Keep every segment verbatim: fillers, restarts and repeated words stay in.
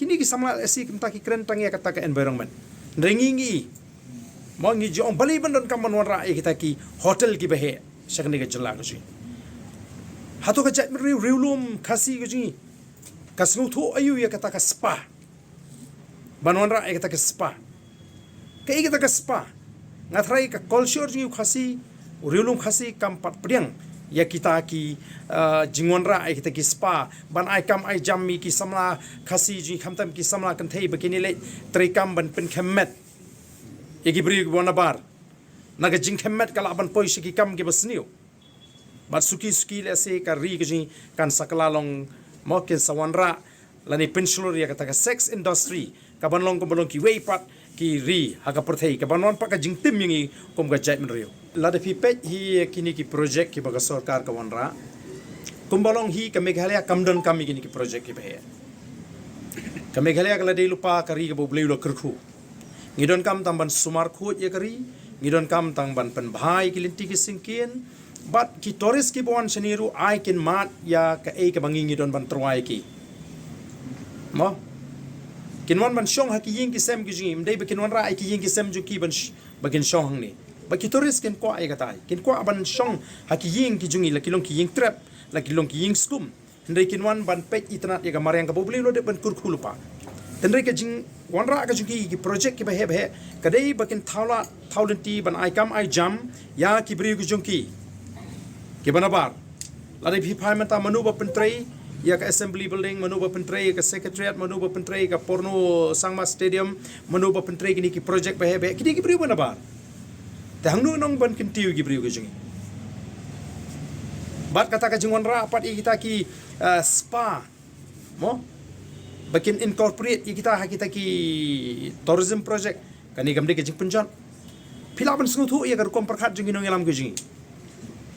Kine ki samla lehse kumta ki kren tang ïa kata ka environment. Hynrei ngi ngi, mo, ngi ju ong balei ban donkam ban wanrah ïa kita ki hotel kiba heh sha kane ka jylla ka jong ngi. Hato ka jaitbynriew, riewlum Khasi ka jong ngi ka sngewthuh aïu ïa kata ka spa? Ban wanrah ïa kata ka spa. Kaei kata ka spa? Nga tharai ka culture jong u Khasi, u riewlum Khasi kam pat pdiang ïa kita ki, eh, jingwanrah ïa kita ki spa ban ai kam ai jam ïa ki samla Khasi jong ngi, khamtam ki samla kynthei ba kin ïaleh treikam ban pynkhem met ïa ki briew kiba nabar. Na ka jingkhem met ka lah ban poi sha ki kam kiba sniew. Bad suki suki lehse ka ri ka jong ngi kan sa kylla long, mo, kin sa wanrah lane pynshlur ïa kata ka sex industry kaban long kumba long kiwei pat ki ri ha ka pyrthei, kaban wan pat ka jingtim ïa ngi kum ka jaitbynriew. Lada phi peit hi ïa kine ki project kiba ka sorkar ka wanrah, kumba long hi ka Meghalaya kam donkam ïa kine ki project kiba heh. Ka Meghalaya ka la dei lypa ka ri kaba U Blei u la kyrkhu. Ngi donkam tang ban sumar khuid ïa ka ri, ngi donkam tang ban pynbha ïa ki lynti ki syngkien. Bad ki tourist kiba wan shane ruh ai kin mad ïa kaei kaba ngi ngi don ban tyrwa ïa ki. Mo? Kin wan ban shong ha ki ïing ki sem ki jong ngi, ym dei ba kin wanrah ïa ki ïing ki sem jong ki ban sh-, ba kin shong hangne. Ba ki tourist kin kwah ïa katai. Kin kwah ban shong ha ki ïing ki jong ngi, la ki long ki ïing trep, la ki long ki ïing skum. Hynrei kin wan ban peit itynnad ïa ka mariang kaba U Blei u la dep ban kyrkhu lypa. Hynrei ka jingwanrah ka jong ki, ki project kiba heh ba heh, ka dei ba kin thaw lad thaw lynti ban ai kam ai jam ïa ki briew ki jong ki, kiba nabar. Lada phi phai mynta mano ba pyntrei ïa ka Assembly Building, mano ba pyntrei ïa ka Secretariat, mano ba pyntrei ïa ka Purno Sangma Stadium, mano ba pyntrei kine ki project ba heh ba heh, kine ki briew ba nabar. Te hangno nong ban kyntiew ïa ki briew ki jong ngi? Bad kata ka jingwanrah pat ïa kita ki, eh, spa, mo? Ba kin incorporate ïa kita ha kita ki tourism project. Kane kam dei ka jingpynjot. Phi lah ban sngewthuh ïa ka rukom pyrkhat jong ki nongïalam ki jong ngi.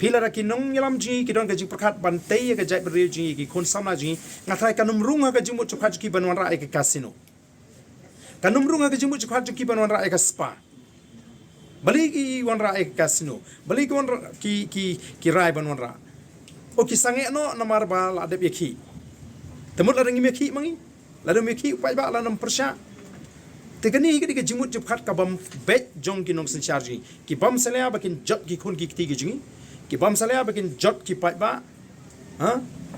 Phi, lada ki nongïalam jong ngi ki don ka jingpyrkhat ban tei ïa ka jaitbynriew jong ngi, ki khun samla jong ngi, nga tharai kan ym rung ha ka jingmut jingpyrkhat jong ki ban wanrah ïa ka casino. Kan ym rung ha ka jingmut jingpyrkhat jong ki ban wanrah ïa ka spa. Balei ki wanrah ïa ka casino? Balei ki wanrah, ki, ki, ki rai ban wanrah? O, ki sangeh noh namar ba la dep ïakhih. Te mut lada ngim ïakhih ma ngi, lada ym ïakhih u paidbah lada ym pyrshah. Te kane hi ka dei ka jingmut jingpyrkhat kabym beit jong ki nongsynshar jong ngi. Ki bym salia ba kin jot ki khun ki kti ki jong ngi. Ki bym salia ba kin jot ki paidbah. Ha?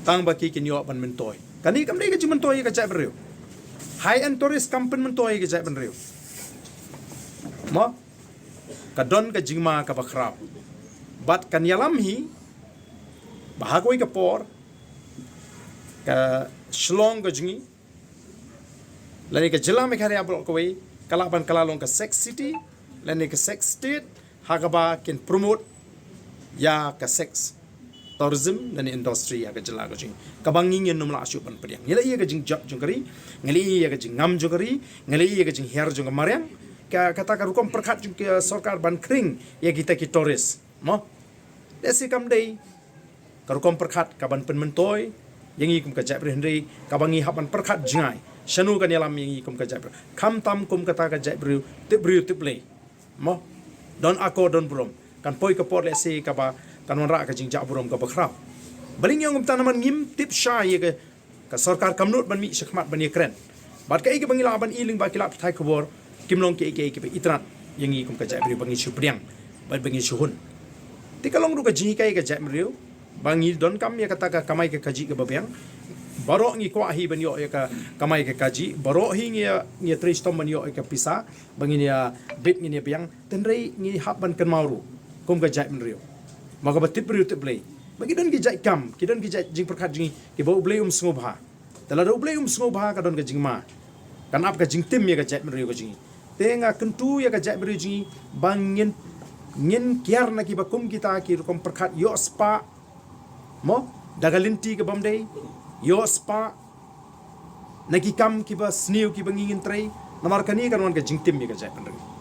Tang ba ki kin ïoh ban myntoi. Kane kam dei ka jingmyntoi ïa ka jaitbynriew. High end tourist kam pynmyntoi ïa ka jaitbynriew. Mo? Ka don ka jingma kaba khraw. Bad kan ïalam hi ba ha kawei ka por ka Shillong ka jong ngi, lane ka jylla Meghalaya baroh kawei, ka lah ban kylla long ka sex city lane ka sex state, ha kaba kin promote ïa ka sex tourism lane industry ha ka jylla ka jong ngi, kaba ngi ngin ym lah shuh ban pdiang. Ngi la ïohi ïa ka jingjot jong ka ri, ngi la ïohi ïa ka jingngam jong ka ri, ngi la ïohi ïa ka jinghiar jong ka mariang. Ka, kata ka rukom pyrkhat jong ka sorkar ban khring ïa kita ki tourist, mo? Lehse kam dei ka rukom pyrkhat kaban pynmyntoi ïa ngi kum ka jaitbynriew, hynrei kaba ngi hap ban pyrkhat jngai, shano kan ïalam ïa ngi kum ka jaitbynriew. Khamtam kum kata ka jaitbynriew tip briew tip Blei, mo? Don akor don burom. Kan poi ka por lehse kaba kan wanrah ka jingjah burom kaba khraw. Balei ngi ong kumta? Namar ngim tip shai ïa ka, ka sorkar kam nud ban mih shakhmat ban ïakren. Bad kaei kaba ngi lah ban ïohi lyngba ki lad pathai khubor, kim long kiei kiei kiba itynnad ïa ngi kum ka jaitbynriew ba ngin shu pdiang bad ba ngin shu hun. Te ka long ruh ka jinghikai ka jaitbynriew ba ngi donkam ïa kata ka kamai ka kajih kaba biang. Baroh ngi kwah hi ban ïoh ïa ka kamai ka kajih, baroh hi ngi ïa, ngi ïatrei shitom ban ïoh ïa ka pisa ba ngin ïa bit, ngin ïa biang. Hynrei ngi hap ban kynmaw ruh kum ka jaitbynriew, ma kaba tip briew tip Blei, ba ngi don ki jait kam, ki don ki jait jingpyrkhat jong ngi kiba U Blei um sngewbha. Te lada U Blei um sngewbha ka don ka jingma, kan ap ka jingtim ïa ka jaitbynriew ka jong ngi. Te nga kyntu ïa ka jaitbynriew jong ngi ba ngin, ngin kiar na kiba kum kita ki rukom pyrkhat ïoh spah, mo, da ka lynti kabym dei, ïoh spah na ki kam kiba sniew kiba ngi ngin trei. Namar kane kan wan ka jingtim ïa ka jaitbynriew.